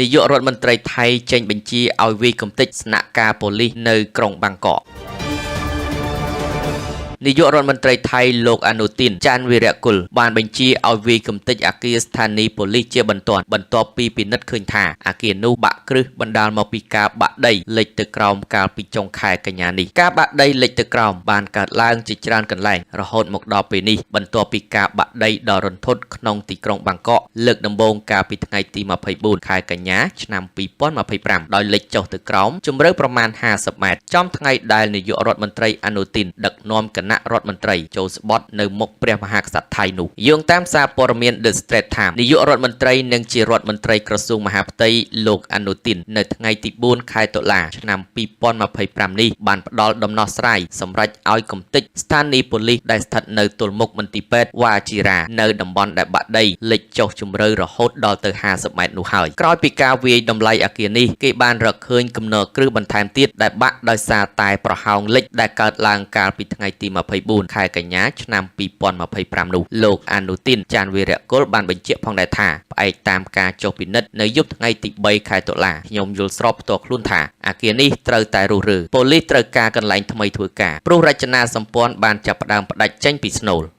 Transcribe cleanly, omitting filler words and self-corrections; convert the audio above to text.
នាយករដ្ឋមន្ត្រីថៃចេញបញ្ជាឲ្យវាយកម្ទេចស្នាក់ការប៉ូលីសនៅក្រុងបាងកកនាយករដ្ឋមន្ត្រីថៃលោកអានុទីនចាន់វីរៈគុលបានបញ្ជាឲ្យវាយកម្ទេចអគារស្ថានីយ៍ប៉ូលីសជាបន្ទាន់បន្ទាប់ពីពិនិត្យឃើញថាអគារនោះបាក់គ្រឹះបណ្ដាលមកពីការបាក់ដីលិចទៅក្រោមកាលពីចុងខែកញ្ញានេះការបាក់ដីលិចទៅក្រោមបានកើតឡើងជាច្រើនកន្លែងរហូតមកដល់ពេលនេះបន្ទាប់ពីការបាក់ដីដ៏រន្ធត់ក្នុងទីក្រុងបាងកកលើកដំបូងកាលពីថ្ងៃទី24ខែកញ្ញាឆ្នាំ2025ដោយលិចចុះទៅក្រោមជម្រៅប្រមាណ50ម៉ែត្រចំថ្ងៃដែលនាយករដ្ឋមន្ត្រីអានុទីនដឹកនាំគណៈរដ្ឋមន្ត្រីចូលស្បត់នៅមុខព្រះមហាក្សត្រថៃនោះយោងតាមសារព័ត៌មាន The Straits Times នាយករដ្ឋមន្ត្រីនិងជារដ្ឋមន្ត្រីក្រសួងមហាផ្ទៃលោកអានុទីននៅថ្ងៃទី4ខែតុលាឆ្នាំ2025នេះបានផ្ដល់ដំណោះស្រាយសម្រាប់ឲ្យកម្ទេចស្ថានីយ៍ប៉ូលីសដែលស្ថិតនៅទល់មុខមន្ទីរពេទ្យវ៉ាជីរ៉ានៅតំបន់ដែលបាក់ដីលិចចុះជម្រៅរហូតដល់ទៅ50ម៉ែត្រនោះហើយក្រោយពីការវាយតម្លៃអគារនេះគេបានរកឃើញគំនរគ្រឹះបន្ថែមទៀតដែលបាក់ដោយសារតែប្រហោងលិចដែលកើតឡើងកាលពីថ្ងៃទី24ខែកញ្ញាឆ្នាំ2025នោះលោកអានុទីនចានវីរៈគុលបានបញ្ជាក់ផងដែរថាផ្អែកតាមការចុះពិនិត្យនៅយប់ថ្ងៃទី3ខែតុលាខ្ញុំយល់ស្របផ្ទាល់ខ្លួនថាអគារនេះត្រូវតែរុះរើប៉ូលីសត្រូវការកន្លែងថ្មីធ្វើការព្រោះរចនាសម្ព័ន្ធបានចាប់ផ្ដើមផ្ដាច់ចេញពីស្នូល។